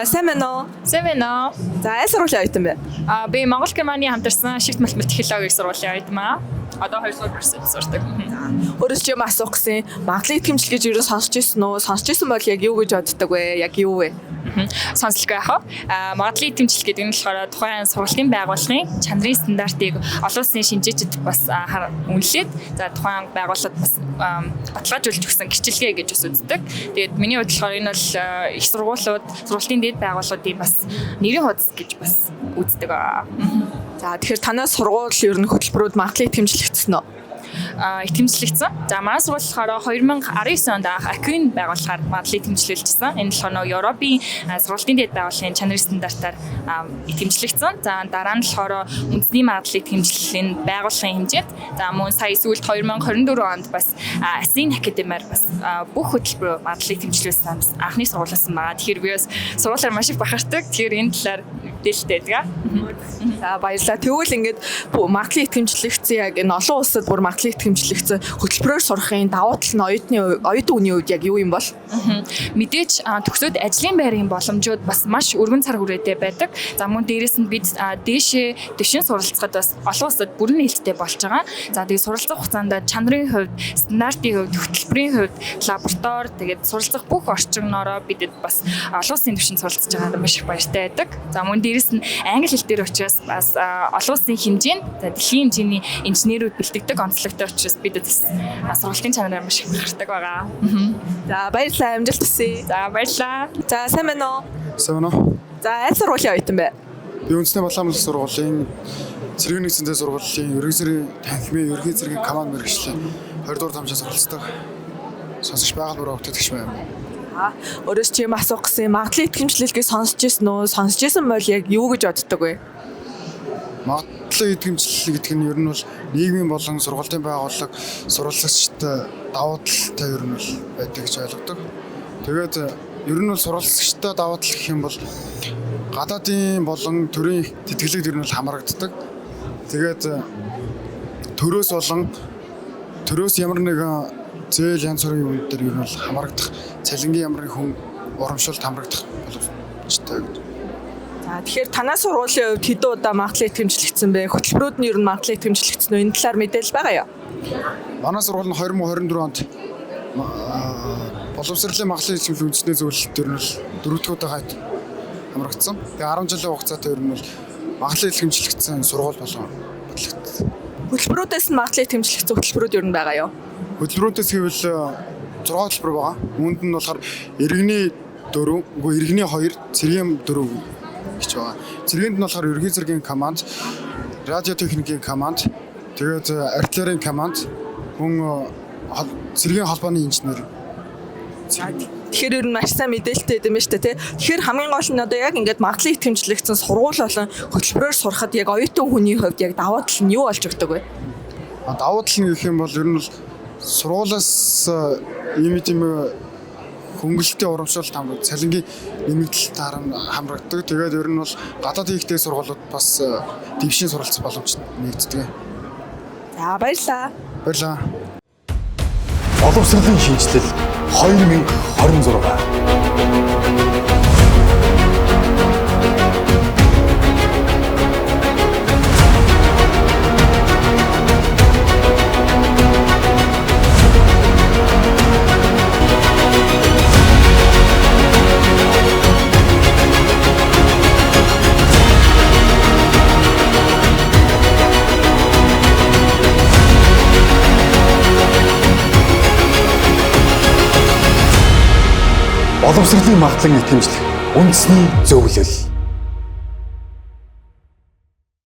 За, сайн байна уу? Сайн байна уу? За, аль сургуулийн оюутан бэ? Би Монгол Германы хамтарсан шигт математик технологи сургуулийн оюутан аа. Одоо 2 дугаар курсд сурдаг. Өөрөөс чи юм асуух гэсэн. Магадлан итгэмжлэл гэж ерөн сонсч ирсэн үү? Сонсч ирсэн бол яг юу гэж боддог вэ? Яг юу вэ? Сонслого яах вэ? Магадлан итгэмжлэл гэдэг нь болохоор тухайн сургуулийн байгууллагын чанарын стандартыг олон улсын шинжээчид бас үнэлээд, за, тухайн байгууллагад бас баталгаажуулж өгсөн гэрчилгээ гэж бас үздэг. Тэгээд миний хувьд болохоор энэ бол их сургуулиуд, сургуулийн дэд байгууллагуудын бас нэрийн хуудас гэж бас үздэг. За, тэгэхээр танай сургууль ер нь хөтөлбөрүүд магадлан итгэмжлэгдсэн үү? Итгэмжлэгдсэн. За, манай сургууль болохоор 2019 онд анх АКЮН байгууллагаар магадлал итгэмжлүүлжсэн. Энэ болохоор нөгөө Европын сургуулийн дэд байгууллагын чанарын стандартаар итгэмжлэгдсэн. За, дараа нь болохоор үндэсний магадлал итгэмжлэлийн байгууллагын хэмжээнд, за, мөн сая сүүлд 2024 онд бас АСИН академиар бас бүх хөтөлбөр магадлал итгэмжлүүлсэн бас анхны сургуулиасан байгаа. Тэгэхээр би бас сургуулиар маш их бахархдаг. Тэгэхээр энэ талаар мэдээлэлтэй байдаг. За, баярлалаа. Тэгвэл ингээд магадлан итгэмжлэгдсэн, яг энэ олон улсад бүр магадлан итгэмжлэгдсэн хөтөлбөрөөр сурахын давуу тал нь оюутан хүний хувьд яг юу юм бол? Мэдээж төгсөөд ажлын байрын боломжууд бас маш өргөн цар хүрээтэй байдаг. За, мөн дээрэс нь бид дээшээ дэвшин суралцахад бас олон улсад бүрэн нээлттэй болж байгаа. За, тэгээд суралцах хугацаанд чанарын хувьд, стандартын хувьд, хөтөлбөрийн хувьд, лаборатори, тэгээд суралцах бүх орчноороо бидэд бас олон улсын түвшинд суралцж байгаадаа маш их баяртай байдаг. За, мөн дээрэс нь англи хэл дээр учраас бас олон улсын хэмжээнд, за, дэлхийн хэмжээний инженерүүд бэлтгэдэг онцлогтой учраас бид бас сургалтын чанараар маш их бахархдаг байгаа. За, баярлалаа. Амжилт хүсье. За, баярлалаа. За, сайн байна уу? Сайн байна уу? За, аль сургуулийн оюутан бэ? Би үндэсний Балаамал сургуулийн цэргийн нэгдсэн зай сургуулийн ерөнхий зэргийн танхимын ерөнхий зэргийн команд мэргэжлийн 20 дугаар тамшаас оролцдог. Сонсогч байгаль бүр огтдогч байна. Өөрөөс чи юм асуух гэсэн. Магадлан итгэмжлэл гэж сонсч ирсэн үү? Сонсч ирсэн бол яг юу гэж боддог вэ? Магадлан итгэмжлэл гэдэг нь ер нь бол нийгмийн болон сургуулийн байгууллага суралцагчтай давуу талтай ер нь бол байдаг гэж ойлгодог. Тэгээд ер нь бол суралцагчтай давуу тал гэх юм бол гадаадын болон төрийн тэтгэлэгт ер нь бол хамрагддаг. Тэгээд төрөөс болон төрөөс ямар нэгэн зээл янз бүрийн юм дээр ер нь бол хамрагдах, цалингийн ямар нэг хүн урамшуулт хамрагдах боломжтой гэж. За, тэгэхээр танай сургуулийн хувьд хэдэн удаа магадлан итгэмжлэгдсэн бэ? Хөтөлбөрүүд нь ер нь магадлан итгэмжлэгдсэн үү? Энэ талаар мэдээлэл байгаа юу? Манай сургууль нь 2024 онд боловсролын магадлан итгэмжлэл үндэсний зөвлөлт ер нь бол дөрөв дэх удаага хамрагдсан. Тэгээ 10 жилийн хугацаатай ер нь бол магадлан итгэмжлэгдсэн сургууль болгон батлагдсан. Хөтөлбөрүүдээс нь магадлан итгэмжлэгдсэн хөтөлбөрүүд ер нь байгаа юу? Хөтөлбөрүүдээс гэвэл 6 хөтөлбөр байгаа. Үүнд нь болохоор иргэний 4, үгүй, иргэний 2, цэргийн 4 гэж байгаа. Цэргэнд нь болохоор ерөнхий цэргийн команд, радио техникийн команд, тэгээд артиллерийн команд, мөн цэргийн холбооны инженер. Тэгэхээр ер нь маш сайн мэдээлэлтэй байд юм байна шүү дээ, тий. Тэгэхээр хамгийн гол нь одоо яг ингээд магадлан итгэмжлэгдсэн сургууль болон хөтөлбөрөөр сурахад яг оюутан хүний хувьд яг давуу тал нь юу болж өгдөг вэ? Давуу тал нь гэх юм бол ер нь бол сургуулиас ийм тийм хөнгөлөлтийн урамшуулалт хамраг, цалингийн нэмэгдэлт хамрагддаг. Тэгээд ер нь бол гадаадын ихтэй сургуулиуд бас дэвшийн суралцах боломж нэгддэг. За, баярлалаа. Баярлалаа. Боловсролын шинэчлэл 2026. Боловсролын магадлан итгэмжлэх үндэсний зөвлөл.